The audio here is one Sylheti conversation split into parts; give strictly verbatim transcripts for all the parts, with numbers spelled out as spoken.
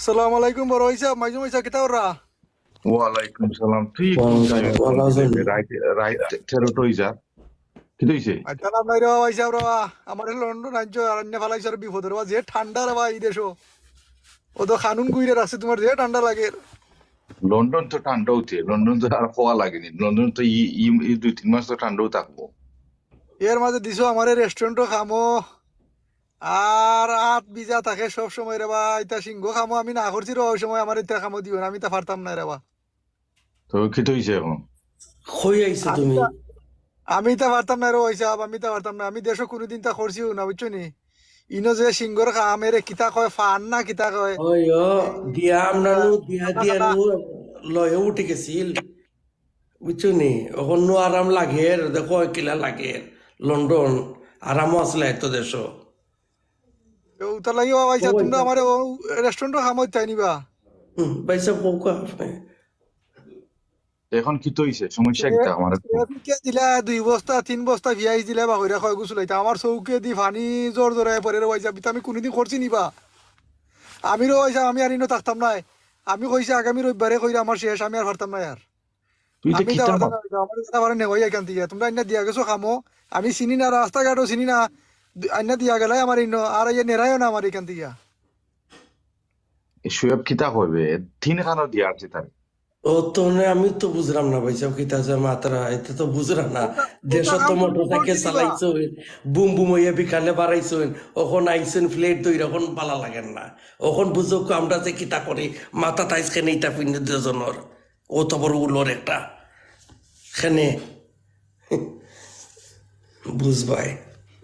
আসসালামু আলাইকুম বড় ভাইসাব, মাইজুম ভাইসাব, কিতা কররা? ওয়ালাইকুম সালাম। তুই কোন ওয়ালাইকুম টাইমে ফোন আসসালাম। দিলে? রাইত, রাইত তেরোটা অই যা। কিতা অইছে? আচ্ছা, লাভ নাই রে ভাইসাব রে বা, আমারে লন্ডন আনছো আর আনিয়া ফালাইছো আর বিপদো রে বা, যে ঠান্ডা রে বা ই দেশো। ও তো কানুন গুইরে রাখছে, তুমার যে ঠান্ডা লাগে। লন্ডন তো ঠান্ডা অইতে, লন্ডন তো আর কওয়া লাগেনি। লন্ডন তো ই, ই, ই দুই তিন মাস তো ঠান্ডাউ থাকবো। এর মাঝে দিছো আমারে রেস্টুরেন্টো কামো, আর আত ভিজা থাকে সব সময় রে বা। ইতা সিংহ কামো আমি না করছি রে, ওই সময় আমারে ইতা কামো দিও না, আমি ইতা পারতাম না রে বা। তো কিতা অইছে এখন? কই আইছো আমি তুমি? তা, আমি ইতা পারতাম না রে ভাইসাব, আমি ইতা পারতাম না। আমি দেশো কুনুদিন তা করছিও না, বুঝছো নি? ইনো যে সিংহর কাম, এরে কিতা কয়, ফান না কিতা কয়? ওই ও, দিয়া আমরা নু, দিয়া, দিয়া নু, লয়ে উঠি গেছিল। বুঝছো নি? অখন নু আরাম লাগের, দেখো কিলা লাগের। লন্ডন, আরামও আছলা এত দেশো। ও, উতার লাগি ও ভাইসাব, ও তুমরা ভাইসাব। আমারে ও রেস্টুরেন্টো কামো দিতায় নি বা। হুম, ভাইসাব, কউক্কা আপনে। এখন কিতা অইছে? সমস্যা কিতা আমার? এফিকে দিলা দুই বস্তা, তিন বস্তা পিয়াইজ দিলা, বা কইরা কয় গুছলাইতা। আমার চউখেদি পানি জর জরাইয়া পড়ের রে ভাইসাব, ইতা আমি কুনুদিন করছি নি বা। আমি রে ভাইসাব, আমি আর ইনো থাকতাম নায়। আমি কইছি আগামী রবিবারে কইরা আমার শেষ, আমি আর পারতাম নায় আর। তুই তো আমি ইতা কিতা পারতাম মাত- না, আমার কথা পারে নেওয়াই এখান থেকে। তুমরা আইনা দিয়া গেছো কামো, আমি চিনি না, রাস্তাঘাটও চিনি না। দু-, আইনা দিয়া গেলাই আমার ইনো, আর ইয়ে নেরাইও না আমার এখান থেকে। এ শুয়েব কিতা কইবে? তিন খানো দিয়া আছে তার। ও তো নে, আমি তো বুঝলাম না ভাইসাব, কিতা যে মাতরা, ইতা তো বুঝলাম না। ওটা, দেশো ওটা তো কাম মোটর তুমি সাইকেল করতে দিবা। চালাইছইন, বুম বুম অইয়া বিকালে বাড়াইছইন, অখন আইছইন প্লেট ধইরা, অখন বালা লাগের না। অখন বুঝউক্কা আমরা যে কিতা করি, মাথাত আইজ কেনে ইতা পিন্দে দুইজনর। ও তো বড় উলর একটা। কেনে? বুঝবায়।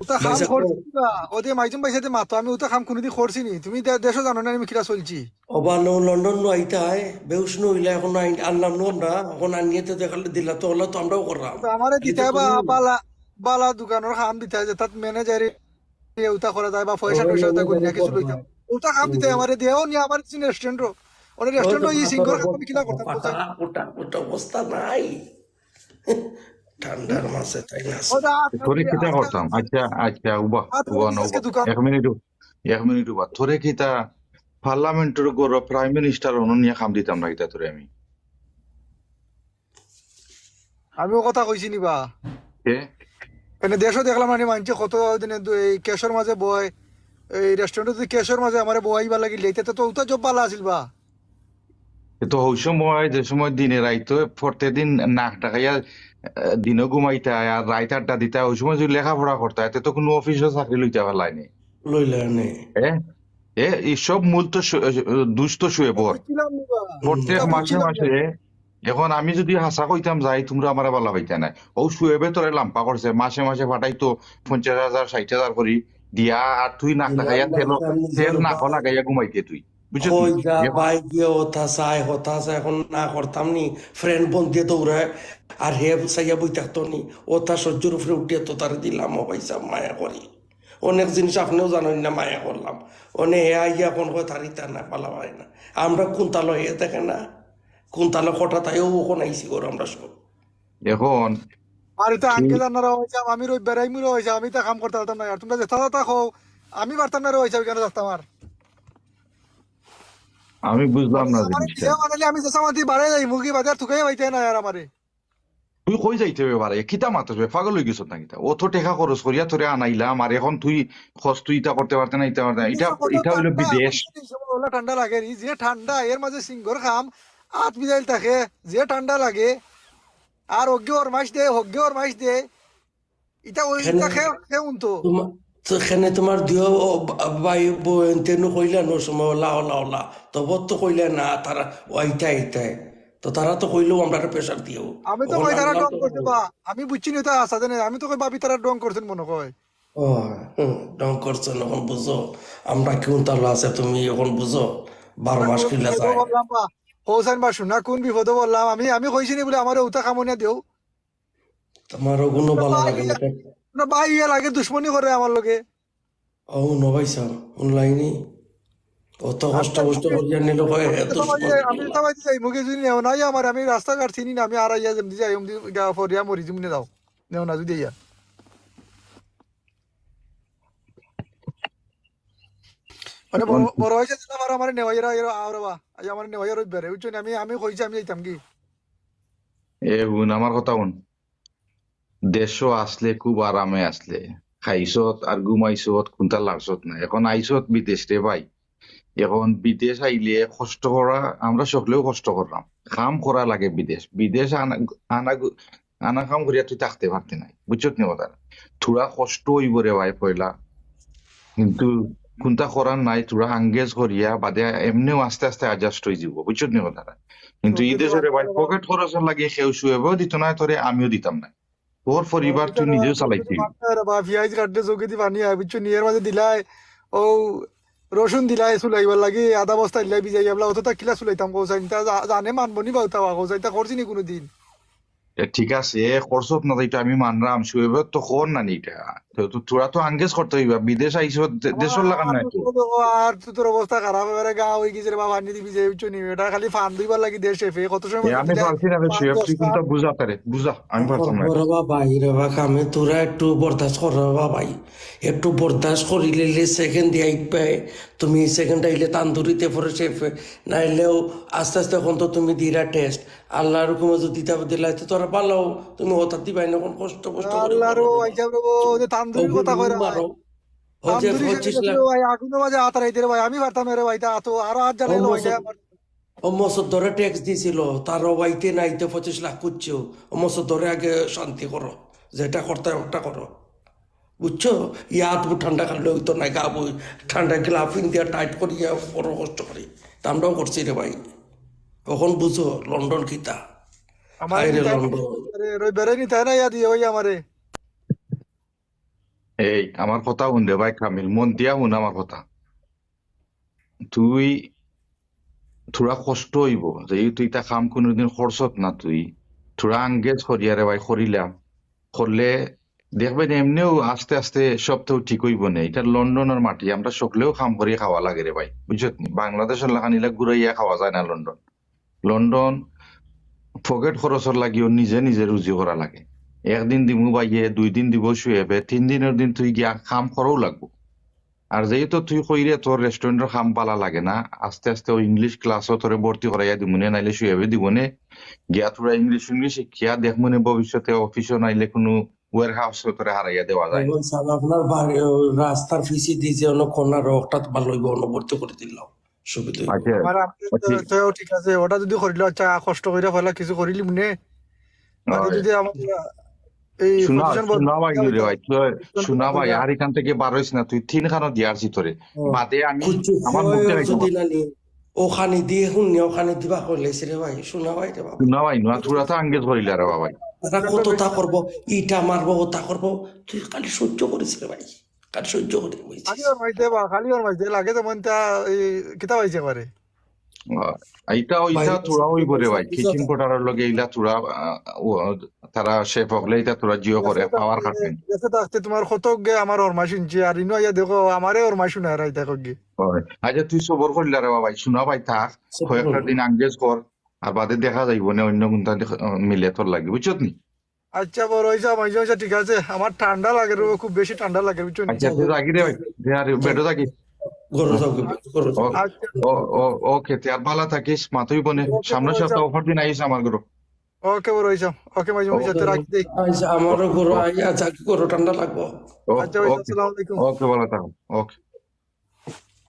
ওটা কাম ভাইসাব, করছি না। ওদে মাইজুম ভাইসাব মাতো, আমি ওটা কাম কুনুদিন করছি নি। তুমি দে-, দেশো জানো না আমি কিলা চলছি। ওবা নু লন্ডন নু আইতায়, বেউস নু অইলা, অখন আইন-, আনলাম নু আমরা, অখন আনিয়া তো দেখালে দিলা তো অলা তো আমরাও করলাম। তো আমারে দিতায় বা বালা, বালা দোকানর কাম দিতায়, যেটাত ম্যানেজারি ওটা করা যায় বা পয়সা টয়সা ওটা গুনিয়া কিছু লইতাম। ওটা কাম দিতায় আমারে দিয়া, ও নিয়া আমার কিছু রেস্টুরেন্টও। ওরে রেস্টুরেন্টও ই সিংহর কাম আমি কিলা করতাম, বুঝাই? ওটা, ওটা অবস্থা নাই। ঠান্ডার মাঝে তাই না? ওটা আট তোরে কিতা আট করতাম? আচ্ছা, আচ্ছা, উবা, আট উবা, না, আজকে উবা। দোকান। এক মিনিট, এক মিনিট, উবা। তোরে কিতা পার্লামেন্টর গরো প্রাইম মিনিস্টার অনো নিয়া কাম দিতাম না কিতা তোরে আমি? আমি ও কথা কইছি নি বা। এ? এনে দেশো দেখলাম না নি মানষে কত দিনে দু-, এই ক্যাশর মাঝে বয়, এই রেস্টুরেন্টে যদি ক্যাশর মাঝে আমারে বওয়াইবার লাগি লইতে তো, তো ওটা জব বালা আছিল বা। এ তো হউ সময়, যে সময় দিনে রাইতো, প্রত্যেকদিন নাক ডাকাইয়া, আহ, দিনও ঘুমাইতা, আর রাইত আড্ডা দিতা, ওই সময় যদি লেখাপড়া করতা, এতে তো কুনু অফিসও চাকরি লইতা পারলায় নি। লইলা নি। এ? এ, এই সব মূল তো শু-, দুষ তো শুয়েবর। বুঝছিলাম নি বা। প্রত্যেক ওটা মাসে বুঝছিলাম মাসে, না। এখন আমি যদি হাছা কইতাম যাই, তুমরা আমারে বালা পাইতা নায়। ও শুয়েবে তোরে লাম্পা করছে, মাসে মাসে ফাটাইতো পঞ্চাশ হাজার, ষাইট হাজার করি দিয়া, আর তুই নাক ডাকাইয়া তেল, তেল নাকো লাগাইয়া ঘুমাইতে তুই। বুঝছো তুই? কই যা এখন ভাই গিয়ে হতা চায়, হতা চায়, এখন না করতাম নি। ফ্রেন্ড বন্ধে দৌড়ায়, আর হে চাইয়া বই থাকতো নি। ও তার সহ্যর উপরে উঠিয়া তো তারে দিলাম, ও ভাইসাব, মায়া করি। অনেক জিনিস আপনেও জানইন না, মায়া করলাম। অনে হে আইয়া এখন কয় তার ইতা না, বালা পায় না। আমরা কুন্তা লয় হে দেখে না, কুন্তা লয় কটা তাইও অখন আইছি ঘর আমরা সব। এখন আর ইতা আঙ্কেল আনারা অইছে, আমি রবিবার আইমু রে অইছে, আমি ইতা কাম করতে পারতাম না। আর তুমরা যেতা যেতা কও, আমি পারতাম না রে অইছে, ওইখানে যাইতাম আর। আমি বুঝলাম না আমারে জিনিসটা। দিছে, মানে আমি যেসা মাতি বাড়াই যাই, মুগি বাজার তুকাই পাইতে না আর আমারে। তুই কই যাইতে হবে বারে? কিতা মাতস বে? পাগল অই গেছত না কিতা? অত টেকা খরচ করিয়া তোরে আনাইলাম, আর এখন তুই কস তুই ইতা করতে পারতে না, ইতা করতে না। ইতা, ইতা হইলো বিদেশ। ওলা ঠান্ডা লাগে নি, যে ঠান্ডা, এর মাঝে সিংহর কাম, আত বিজাইল থাকে, যে ঠান্ডা লাগে, আর অগ্গে ওর মাইস দে, হগ্গে ওর মাইস দে, ইতা ওই, ইতা খেয়ে, খেয়ে উনতো। তো এখানে তোমার দিও, ও, বা-, ভাই, বইন, তেনু কইলা নো সময়, ওলা, ওলা, ওলা। তো বত তো কইলা না, তারা, ও, আইতা, আইতা। তো তারা তো কইলেও আমরা একটা প্রেশার দিও। আমি তো কই তারা ডং করছে বা, আমি বুঝছি না, ইতা আসা জানে, আমি তো কই ভাবি তারা ডং করছেন মনে কয়। ও, হুম, ডং করছেন, এখন বুঝো। আমরা কোন তালো আছে, তুমি এখন বুঝো। বারো মাস কিলা যায়। বললাম বা, হোসেন বা, শোনা, কোন বিপদে বললাম? আমি, আমি কইছি নি বলে আমার উতা কামনা দেও। তোমার ওগুলো ভালো লাগে না। না ভাই, ইয়ে লাগে, দুশমনি করে আমার লগে। ও, নো ভাই সাহেব, অনলাইনে অত কষ্ট কষ্ট করিয়া নিল কয়, এত আমি তো ভাই, আমি তো ভাই যাই, মুখে যদি নেও নাই আমার, আমি রাস্তাঘাট চিনি না, আমি আর আইয়া যেমনি যাই, এমনি গা ফরিয়া মরি, যেমনি যাও, নেও না যদি ইয়া। মানে বড়, বড় অইছে যেটা, আবার আমারে নেওয়াইরা, এরা, আও রে বা, আই আমারে নেওয়াইরা রবিবারে, বুঝছো নি? আমি, আমি কইছি আমি যাইতাম কি? এ হুন, আমার কথা হুন। দেশো আছলে খুব আরামে আছলে, খাইছত আর ঘুমাইছত, কুন্তা লাগছত না। এখন আইছত বিদেশ রে ভাই। এখন বিদেশ আইলে কষ্ট করা, আমরা সকলেও কষ্ট করলাম, কাম করা লাগে বিদেশ। বিদেশ আনা, আনা, আনা কাম করিয়া তুই থাকতে পারতে নাই, বুঝছত নি কথা? থুড়া কষ্ট অইবো রে ভাই পয়লা, কিন্তু কুন্তা করার নাই, থুড়া আঙ্গেজ করিয়া বাদে এমনেও আস্তে আস্তে adjust অইযিবো, বুঝছত নি কথাটা? কিন্তু ই দেশো রে ভাই, পকেট খরচর লাগি কেউ শুয়েবেও দিত না তোরে, আমিও দিতাম না। তোর পরিবার তুই নিজেও চালাইতে অইবো। রে বা, পিয়াজ কাটলে চোখেদি পানি আয়, বুঝছো নি? এর মাঝে দিলাই, ও রসুন দিলাই চুলাইবার লাগি, আদা বস্তা দিলাই ভিজাই, আমরা অতটা কিলা চুলাইতাম, কও চাইন, তা জা-, জানে মানবো নি বা, তাও কও চাইন, তা করছি নি কুনুদিন? এ, ঠিক আছে, খরচত না যাইতো আমি মানরাম, শুয়েবেও তো কর না নি ইটা। তো, তো, থুড়া তো আঙ্গেজ করতে অইবা, বিদেশ আইছো, দে-, দেশর লাখান নাই তো। আর তো তোর অবস্থা খারাপ, এবারে গা অই গেছে রে বাবা, পানি দিবি যে, বুঝছো নি? এটা খালি ফান দুইবার লাগি দেশ এফে, কত সময় এ, আমি পারছি না রে শুয়েব, তুই কুন্তা বুঝা তারে, বুঝা, আমি পারছি না। ও রে বাবা, ই রে বাবা, আমি তোরা একটু বরদাস্ত কর রে বাবা, একটু বরদাস্ত করিলে সেকেন্ড দিয়া আইবে, তুমি সেকেন্ড আইলে তান্দুরিতে পরে শেফে, নাইলেও আস্তে আস্তে এখন তো তুমি দিরা টেস্ট, আল্লাহর হুকুমে যদি দিতা দিলাই তো তোরা ভালো, তুমি হঠাৎ দিবাই না, এখন কষ্ট কষ্ট করে আল্লাহর মারো। ওই যে তান্দুরির কথা কইরা মারো। ও যে তান্দুরি পঁচিশ লাখ। ভাই, আগুনের মাঝে হাত রাইতে রে ভাই, আমি পারতাম না রে ভাই, তা তো আরো হাত জ্বালাইলো ভাই, আমার। ও মসুদ ধরে ট্যাক্স দিছিল, তার ও ভাইতে নাইতে পঁচিশ লাখ খুঁজছে। ও মসুদ ধরে আগে শান্তি করো, যেটা করতে হয় ওটা করো, বুঝছো? ইয়াত ঠান্ডা খাইলে হইতো না, গা বই ঠান্ডা গ্লাভ ইন্ডিয়া টাইট করিয়া বড় কষ্ট করি, তা আমরাও করছি রে ভাই। এখন বুঝো লন্ডন কিতা। আমার হায় রে লন্ডন। আরে, রবিবারে নিতে না ইয়া দিয়ে ওই আমারে। এই, আমার কথা হুন রে ভাই কামিল, মন দিয়া হুন আমার কথা। তুই থুড়া কষ্ট অইবো, যেহেতু ইতা কাম কুনুদিন করছত না তুই, থুড়া আঙ্গেজ করিয়া রে ভাই করিলাম, করলে দেখবে নি এমনেও আস্তে আস্তে সব তো ঠিক অইবো নে। ইটা লন্ডনর মাটি, আমরা সকলেও কাম করি খাওয়া লাগে রে ভাই, বুঝছত নি? বাংলাদেশর লাখান ইলা ঘুরাইয়া খাওয়া যায় না লন্ডন। লন্ডন পকেট খরচর লাগিও নিজে নিজে রুজি করা লাগে। একদিন দিমু ভাইয়ে, দুই দিন দিবো শুয়েবে, তিন দিনর দিন তুই গিয়া কাম করাও লাগবো। আর যেহেতু তুই কইরে তোর রেস্টুরেন্টর কাম ভালা লাগে না, আস্তে আস্তে ও ইংলিশ ক্লাসও তোরে ভর্তি করাইয়া দিমুনে, নাইলে শুয়েবে দিবনে, গিয়া থুড়া ইংলিশ ইংলিশ শিখিয়া দেখমুনে ভবিষ্যতে অফিসও নাইলে কুনু ওয়ার হাউসও তোরে হারাইয়া দেওয়া যায়। এখন স্যার, আপনার বাড়ি, ওই রাস্তার পিছে দিয়ে যে অন্য কর্নার ওটা ভালো হইব, অন্য ভর্তি করে দিলাম, সুবিধা হইব। আচ্ছা, আমার আপনি তো, আচ্ছা। তো ঠিক আছে, ওটা যদি করিল, আচ্ছা, কষ্ট করিয়া পয়লা কিছু করিলি মনে, বাদে হয়। যদি আমার এই শোনা, পজিশন বল-, শোনা ভাই, রে ভাই, তুই শোনা ভাই, আর এখান থেকে বার হইস না, তুই তিন খানো দিয়ার ভিতরে। ও, বাদে আমি কিচ্ছু আমার মুখে কয় রাখবো। যদি না নি, ওখানে দিয়ে হুন নি, ওখানে দিবা কইলে রে ভাই, শোনা ভাই রে বাবা। শোনা ভাই, নোয়া থুড়া তো আঙ্গেজ করিলা রে বাবা। তারা কত তা করবো, ইটা মারবো, ওটা করবো, তুই খালি সহ্য করিস রে ভাই, খালি সহ্য করিস। খালি ওর মাঝে বা, খালি ওর মাঝে লাগে যেমন তা, এই, কিতা পাইছে করে। আহ, ইটা, ইটা বাইরে থুড়া হইব রে ভাই, বুঝা কিচিং যায়। কোটারর লগে ইলা থুড়া, আহ, ও, তারা শেফ হকলে ইটা থুড়া জিও করে, গেছে পাওয়ার থাকতে, কাটে। গেছে থাকতে তোমার কত গে আমার হরমাই শুনছি, আর ইনো আইয়া দেখো, আমারে হরমাই শুনায় রাইতা কগি। হয়। আচ্ছা, তুই সবর করিলা রে বাবা, শোনা ভাই থাক, সবর কয়েকটা করিলা। দিন আঙ্গেজ কর, আর বাদে দেখা যাইব না অন্য কোনটা দেখ-, আহ, মিলে তোর লাগি, বুঝছত নি? আচ্ছা, বড় হইছে, আমার হইছে, ঠিক আছে, আমার ঠান্ডা লাগে রে, খুব বেশি ঠান্ডা লাগে, বুঝছো নি? আচ্ছা, তুই যাগি রে ভাই, তুই আর বেডো যাগি। ঘরো যাও, ঘরো যাও। ও, আচ্ছা। ও, ও, ওকে, তুই আর ভালা থাকিস, মাতুই বনে, ওকে, সামনে বড় সপ্তাহ হইছে। অফার দিন আইস আমার ঘরো। ওকে, বড় হইছে, ওকে, মাঝে মাঝে ওকে। রাখি দেই। আচ্ছা, আমারও ঘরো আইয়া যাগি, ঘরো ঠান্ডা লাগবো। ও, আচ্ছা, ভাই, ওকে। আসসালামু আলাইকুম। ওকে, ভালা থাকো, ওকে।